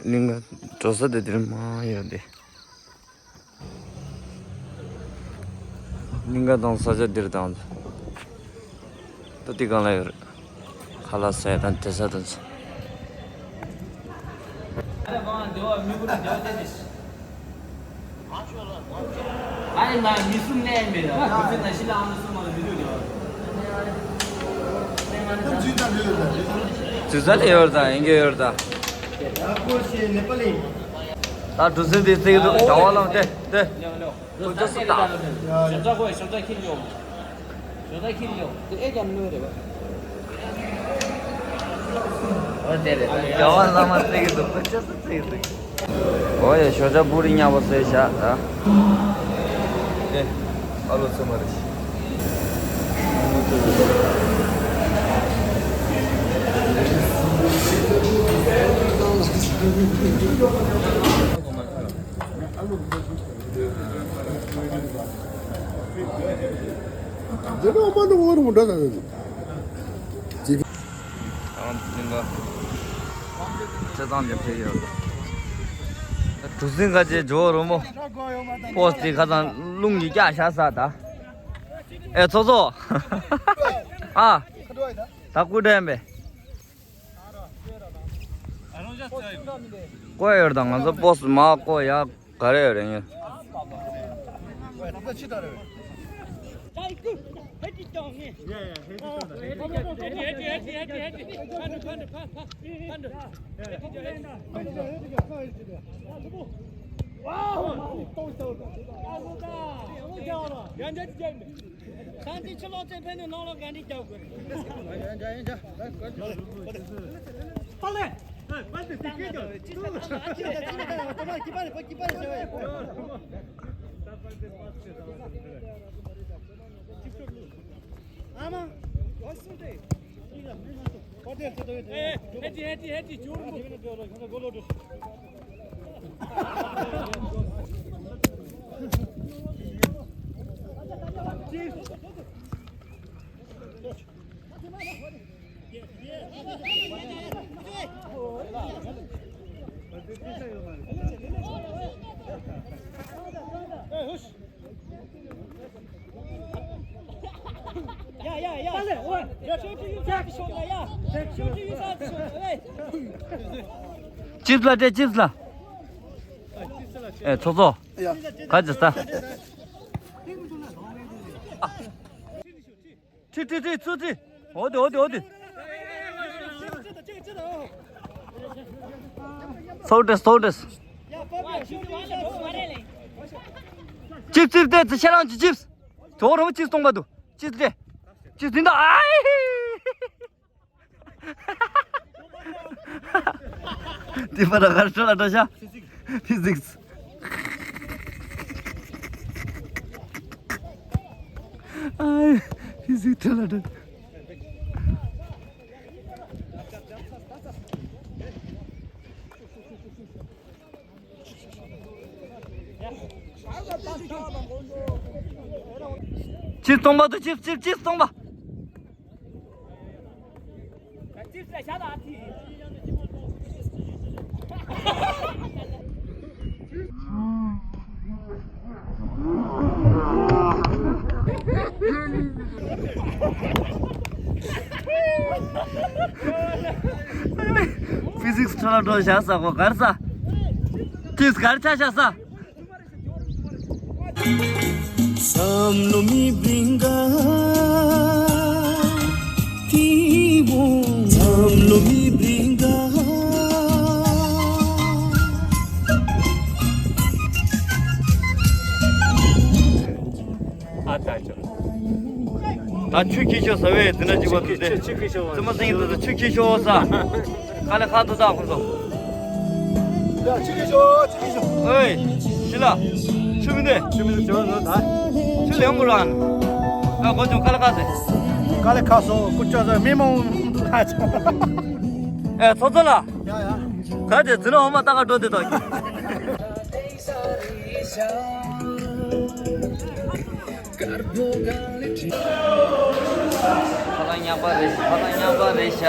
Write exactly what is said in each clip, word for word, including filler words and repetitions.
གླིང་ག་འགྲོ་ས་དེ་འདིར་མ་ཡོད་དེ། གླིང་ག་དང་ས་ཆ་འདིར་དང་། ད་འདི་གང་ལ་ཡོད་རེད། ཁ་ལག་ཟས་དང་བསྡད་ས་དང་། ཨ་ནི་ང་མི་གསུམ་གནས་མེད་ལ། ཁོ་ཚོས་ང་ཤི་ལ་ཨ་མ་གསུམ་མ་ལ་མི་འདུག་ལ། འཛུལ་ས་ལ་ཡོད་ད། ཡིན་གྱི་ཡོད་ད། ད་གྲུ་གཟིངས་དེ་བརྩིགས་འདུག་བྱ་བ་ལམ་དེ་དེ། ཁོ་ཚོ་སུ་ད། ཞབས་ཁིར་ཡོང་། ཞབས་ཁིར་ཡོང་། དེ་ཨེ་ཀྱང་གནོད་རེད་བ། འོ་དེ་རེད། རྒྱལ་བ་བླ་མ་བརྩི་གི་འདུག་ཁོ་ཅི་སུ་བརྩི་གི་འདུག་འོ་ཡ་ཞོ་ཇ་པུ་རི་མཉམ་པོ་བཟོས་བཞག་ད། ཨེ། ཨ་ལོ་ཚོད་མ་རེད། འདི་ནང་མ་འདུག་འོ་རུ་འདྲ་ད། ཨང་། སྙིང་ག་ཆེ་ཚང་ཅན་ཕེབས་ཡོད། གྲུ་གཟིངས་ཁ་ཆེ་ཇོ་རོ་མོ། པོ་སི་ཁ་ཚང་རླུང་གིས་བཀྱག་བཞག་ས་ད། ཨེ་ཚོགས་གཙོ། ཨ། ད་སྐུ་དྲན་པས། བསྐོ་ཡོད་དང་ང་ཚོ་པོ་སི་མ་བསྐོ་ཡག་ག་རེ་ཡོད་རེད་ཡིན། ད་འདི་ཕྱི་ལོགས་བཙན་ཕན་ནས་ནང་ལོགས་ག་འདྲ་རྒྱག་དགོས་རེད། ཡ་ཡ་ཡ་ཡ། ཡ་ཡ་ཡ། ཅིབ་ལ་སྤྲད་ཅིབ་ལ། ཨེ་ཚོགས་གཙོ། ཡ། ག་ཅི་ས། ཁྲི་ཁྲི་ཁྲི་ཚུར་ཁྲི། འོ་དེ་འོ་དེ་འོ་དེ། སོལ་ཏེ་སོལ་ཏེ། ཅིབ་ཅིབ་ཏེ་ཅི་ཤ་རང་ཅི་ཅིབ། དོ་རོ་ཅིབ་སྟོང་པ་དུ་ཅིབ་ཏེ། ཅིབ་ཏེ་འདི་ཨའི། འདི་པ་ད་གར་ཤོ་ལ་འགྲོ་ཤ། ཕི་ཟིགས། ཨའི། ཕི་ཟིགས་ཁྲ་ལ་འགྲོ། ཅིབ་སྟོང་པ་དུ་ཅིབ་ཅིབ་ཅིབ་སྟོང་པ། ཕི་ཟིགས་ཁྲ་ལ་འགྲོ་བཞག་ས་གོ་གར་ས། ཅིབ་གར་ཆ་བཞག་ས། བསམ་བློ་མི་འབྲིང་ག་དེ་བོ་བསམ་བློ་མི་འབྲིང་ག་ཨ་ཙ་ཙ། ད་ཆུ་ཁྱི་ཤོ་ཟ་བས་དེ་འདྲ་ཅིག་བ་དུ་དེ། ཆུ་ཁྱི་ཤོ་བ། བཙུན་མ་སེང་གེ་དེ་ཆུ་ཁྱི་ཤོ་ཟ། ཁ་ལེ་ཁ་དུ་ད་ཁོ་ཚོ། ཡ་ཆུ་ཁྱི་ཤོ་ཆུ་ཁྱི་ཤོ། ཨོའི། ཤི་ལ། ཆུ་མི་འདི། ཆུ་མི་འདི་ཇོ་ནོ་ད། ཆུ་ལེ་མོ་རང་། ཨ་གོ་ཅུང་ཁ་ལེ་ཁ་ཟེ། ཁ་ལེ་ཁ་སོ་ཀུ་ཅོ་ཟ་མི་མང་འདུག་ཁ་ཆ། ཨེ་ཚོ་ཚོ་ལ། ཡ་ཡ། ག་དེ་ཙི་ནོ་འོ་མ་ད་ག་འགྲོ་དེ་དོ། ཁ་ལག་ཉག་པ་རེད་ཤག་ཁ་ལག་ཉག་པ་རེད་ཤག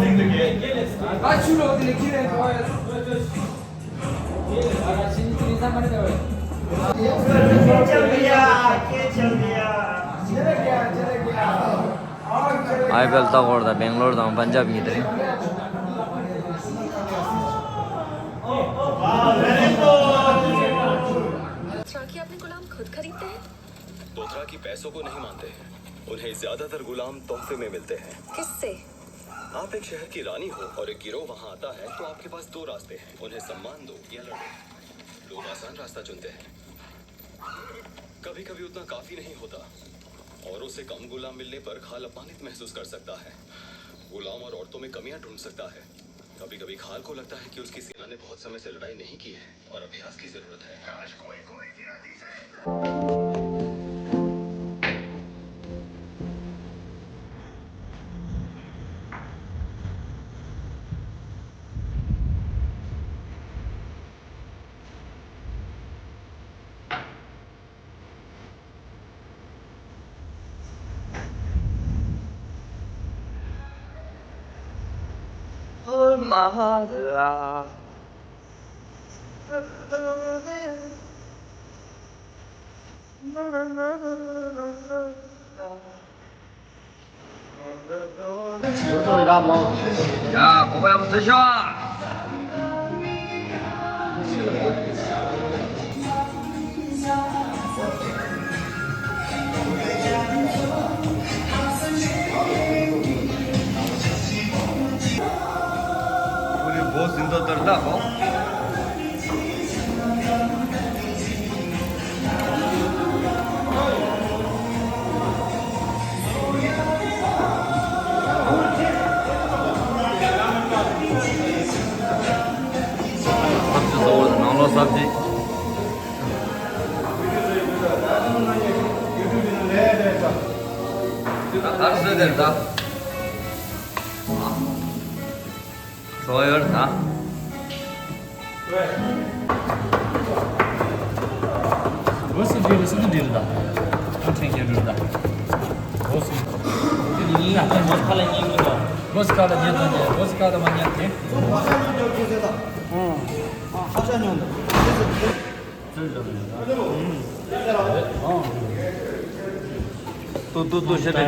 चल गया, क्या चल गया? चला गया, चला गया। और चला आई गया। बेल तक और था, बेंगलोर था, पंजाब की तरह। अच्छा, कि अपने गुलाम खुद खरीदते हैं? बोथरा की पैसों को नहीं मानते हैं। उन्हें ज्यादातर गुलाम तोहफे में मिलते हैं। किससे? आप एक शहर की रानी हो और एक गिरोह वहां आता है, तो आपके पास दो रास्ते हैं, उन्हें सम्मान दो या लड़ो। लोग आसान रास्ता चुनते हैं। कभी-कभी उतना काफी नहीं होता। औरों से कम गुलाम मिलने पर खाल अपमानित महसूस कर सकता है। गुलाम और औरतों में कमियां ढूंढ सकता है। कभी-कभी खाल को लगता है कि उसकी सेना ने बहुत समय से लड़ाई नहीं की है। और अभ्यास की जरूरत है। काश कोई कोई गिरा दी जाए। Oh, my love. ཡ། གོ་བ་ཡག་པོ་ཞིག་ཤོག पूरी बहुत जिंदा दर्द है। सब्जी जवळ ནང་ལོགས་སབ་ཇི། ད་གར་བཟོས་དེར་ད། ཁྲོ་ཡོར་ད། འོ་སི་འདི་རེད། སི་འདི་རེད་ད། ཨ་ཁྲེང་ཁྱེར་རེད་ད། འོ་སི། འདི་ལ་ད་མོ་ཁ་ལ་ཉིན་མི་འདུག Gosikada nyata ne, gosikada manyate. Tu tu tu shebe.